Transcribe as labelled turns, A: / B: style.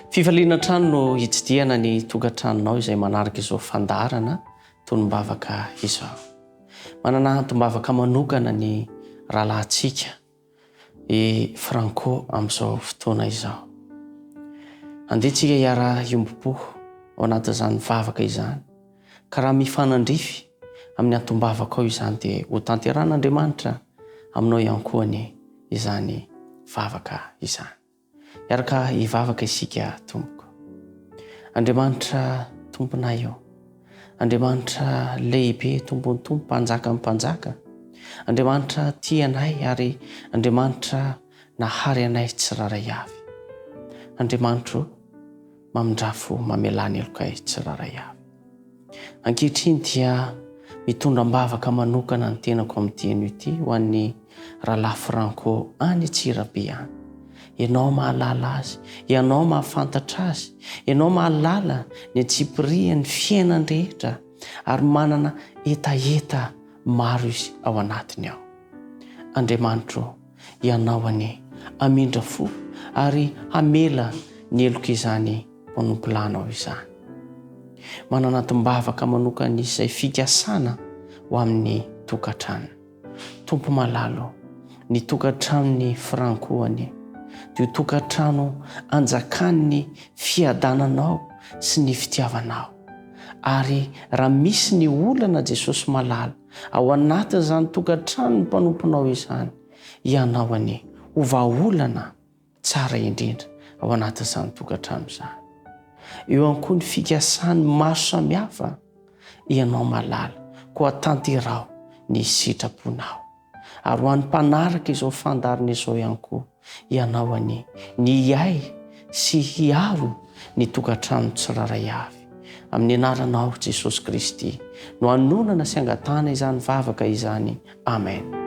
A: Fifaliana hatrany no hitsidihana ny tokantranonao izay manaraka izao fandaharana tonom-bavaka izao. Manana antom-bavaka manokana ny rahalahintsika i Franco amin'izao fotoana izao. Andeha tsika hiara-hiombom-po ao anatin'izany vavaka izany, ka raha mifanandrify amin'ny antom-bavakao izany dia ho tanterahan'Andriamanitra aminao ihany koa anie izany vavaka izany. Hiaraka hivavaka isika tompoko. Andriamanitra Tomponay ô, Andriamanitra lehibe Tompon'ny Tompo, Mpanjakan'ny Mpanjaka, Andriamanitra tia anay ary Andriamanitra nahary anay tsirairay avy. Andriamanitro ô, mamindrà fo mamelà ny helokay tsirairay avy. Ankehitriny dia mitondra am-bavaka manokana ny tenako amin'ity anio ity ho an'ny Rahalahy Franco any Antsirabe any. Ianao mahalala azy, ianao mahafantatra azy, ianao mahalala ny antsipirihan'ny fiainany rehetra ary manana hetaheta maro izy ao anatiny ao. Andriamanitro ô, Ianao anie hamindra fo ary hamela ny helok'izany mpanompolanao izany. Manana antom-bavaka manokana izay fikasana ho amin'ny tokantranony. Tompo malala ô, ny tokantranon'i Franco anie dia ho tokantrano anjakan'ny fiadananao sy ny fitiavanao. Ary raha misy ny olana Jesosy malala ao anatin'izany tokantranon'ny mpanomponao izany, Ianao anie ho vahaolana tsara indrindra ao anatin'izany tokantrano izany. Eo ihany koa ny fikasan'ny maro samihafa, Ianao malala, koa tanteraho ny sitraponao. Ary ho an'ny mpanaraka izao fandaharana izao ihany koa, Ianao anie ny hiahy sy hiaro ny tokantrano tsirairay avy. Amin'ny anaranao Jesosy Kristy no anonana sy angatahana izany vavaka izany. Amen.